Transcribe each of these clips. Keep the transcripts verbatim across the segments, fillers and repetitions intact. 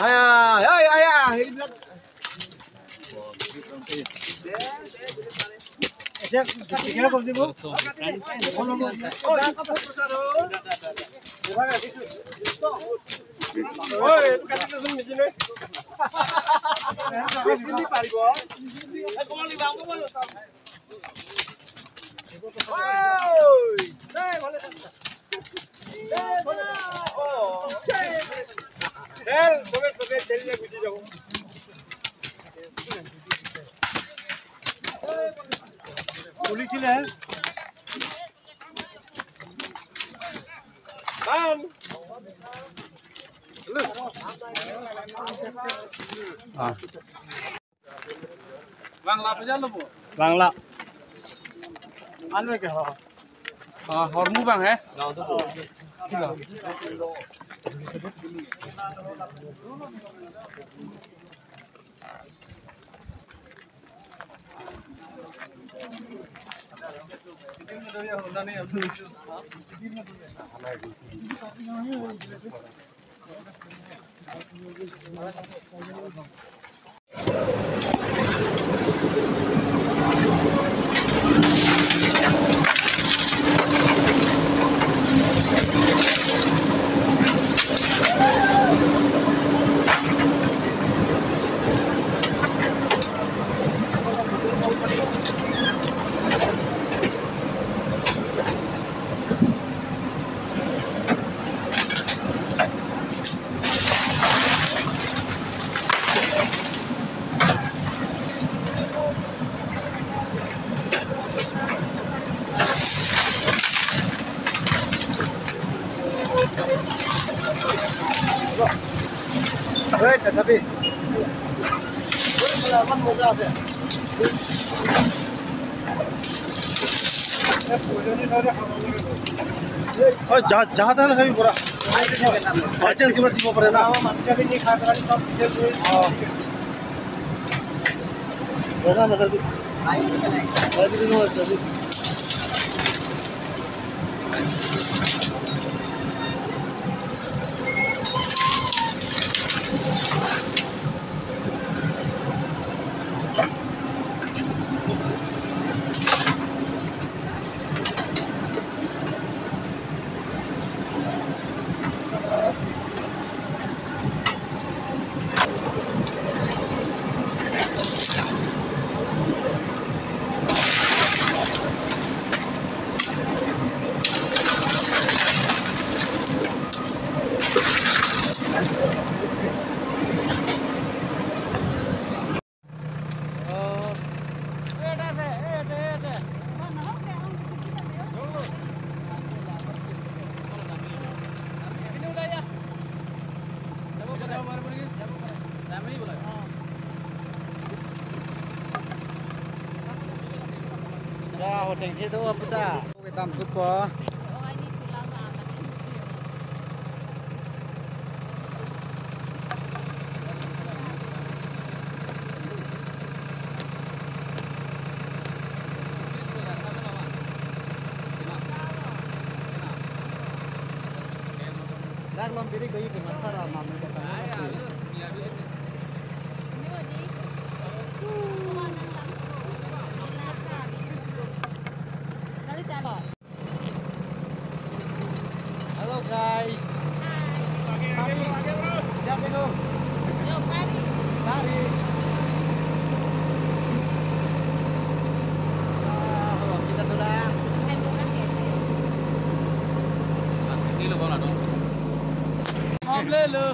Aya, aya, aya, এইবিলাক। এতিয়া কিমান কম দিব? ঐ, এইটো কাটি দেচোন, নিকিনে। বেছি নিপাৰিব। পুলিচ ইলে। Bang. Ah. Bangla apa jalan, Bu? Bangla. Anu ke ho? Ah, hormu bang, eh? और जहाँ, जहाँ तक लगा भी पूरा। By chance की बात, वो पर है ना? हाँ। Ya, hoteng itu apa dah? Oke, tam suko. Dak lom diri gayi ke masara mami kata. Hello guys. Hi. Siapa itu? Yo, Pari. Pari. Ah, kalau kita tuh dah. Hai, bukan ya? Nah, ini lo bola dong. Om le lo.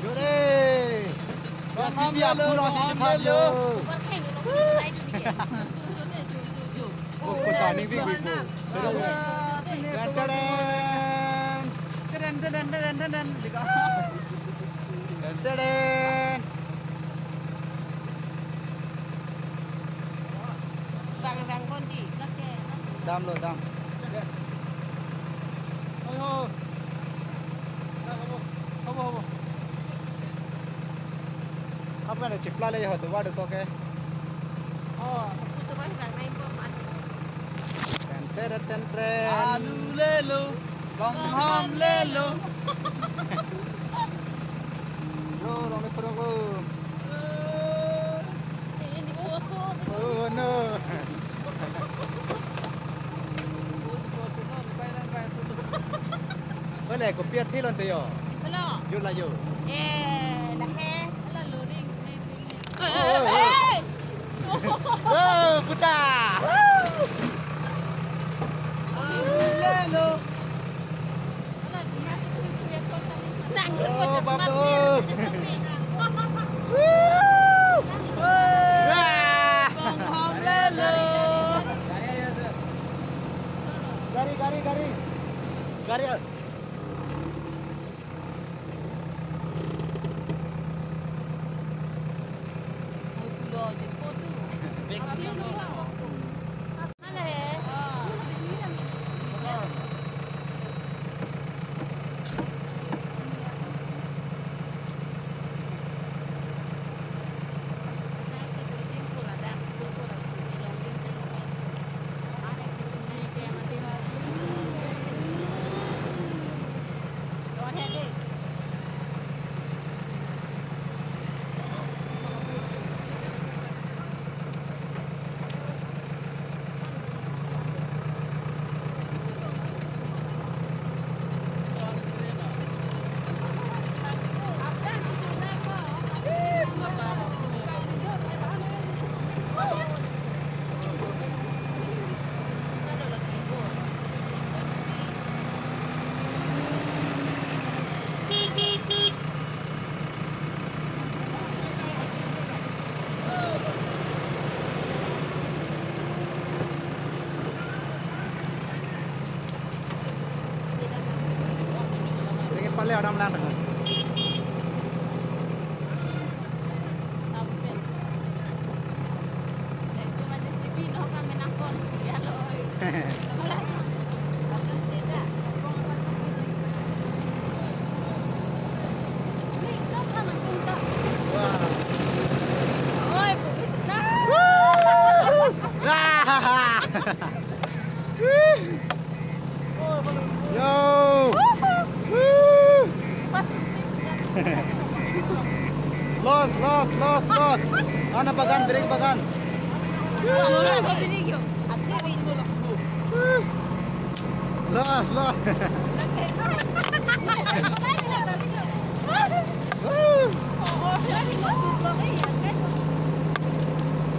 Yo re. Masih dia pulang sih cepat yo. Kutani big big. Teren, teren, teren, teren, teren. Teren, teren. Bang, bang, kondi. Damlo, dam. Hoi, hoi. Habo, habo, habo. Apa na chipla le ho, duwa do to ke. Oh, aku tu kan nang main ko. Ten, ten, ten, ten. Alu lelo, longham lelo. Lo, long le pro lo. Eh, ini kosong. Oh, no. Bole, kopi athilon te yo. Hello. Yo la yo. Eh, la he. La lo ring, ring, ring. Oh, oh, oh. Hey! Oh, puta. Hello. Oh, babu. Woo! Wah! Home lelo. Gari, gari, gari. Gari. Lagi pale adam lang. Yo! Woo! Los, los, los, los. Ana bagan, brake bagan. Los, los. Woo!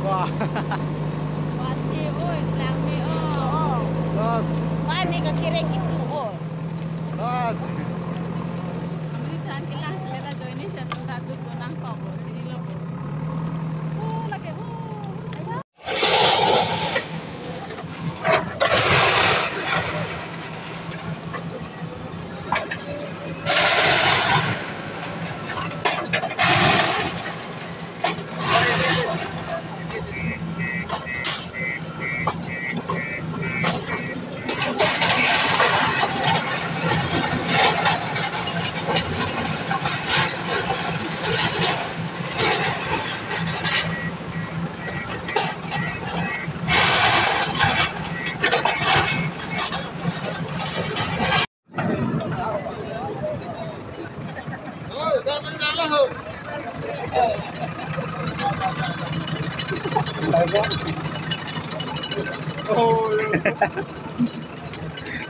Wah. Los. Los.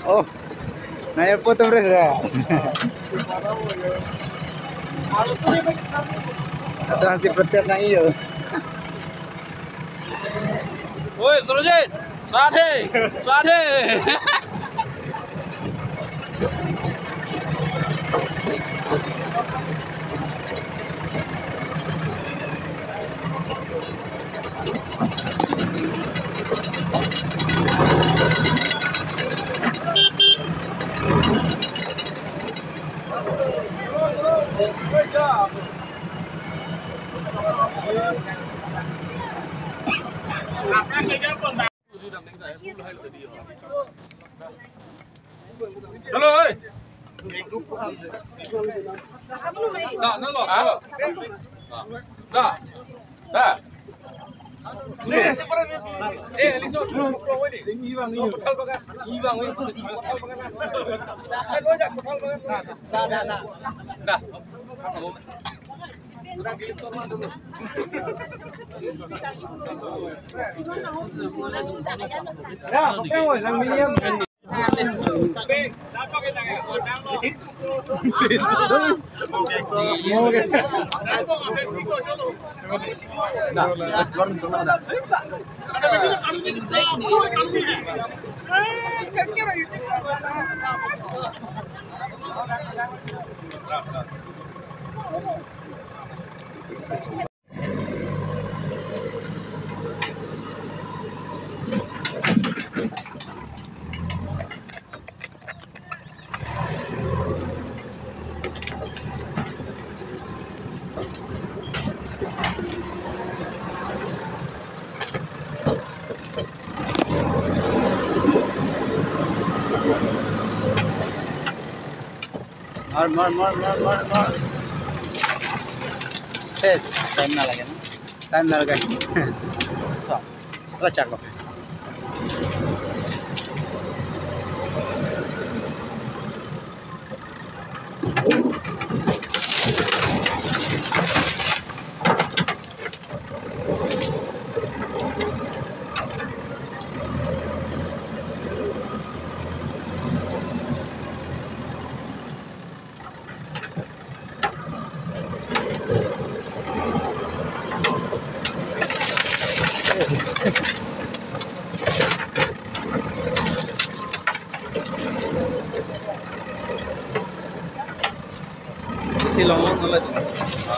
Oh, naya potong res ya. Atau nanti petet na iyo. Oi, Surojit, sat he, sat he. Hello, eh. Da, na lo, na lo. Da. Da. Eh, Alison, iwang ni. Iwang ni. Da, da, da. Da. Mar, mar, mar, mar, mar, mar. Ses, time na lage na? Time na lage. So, ala chak lo. Si long long.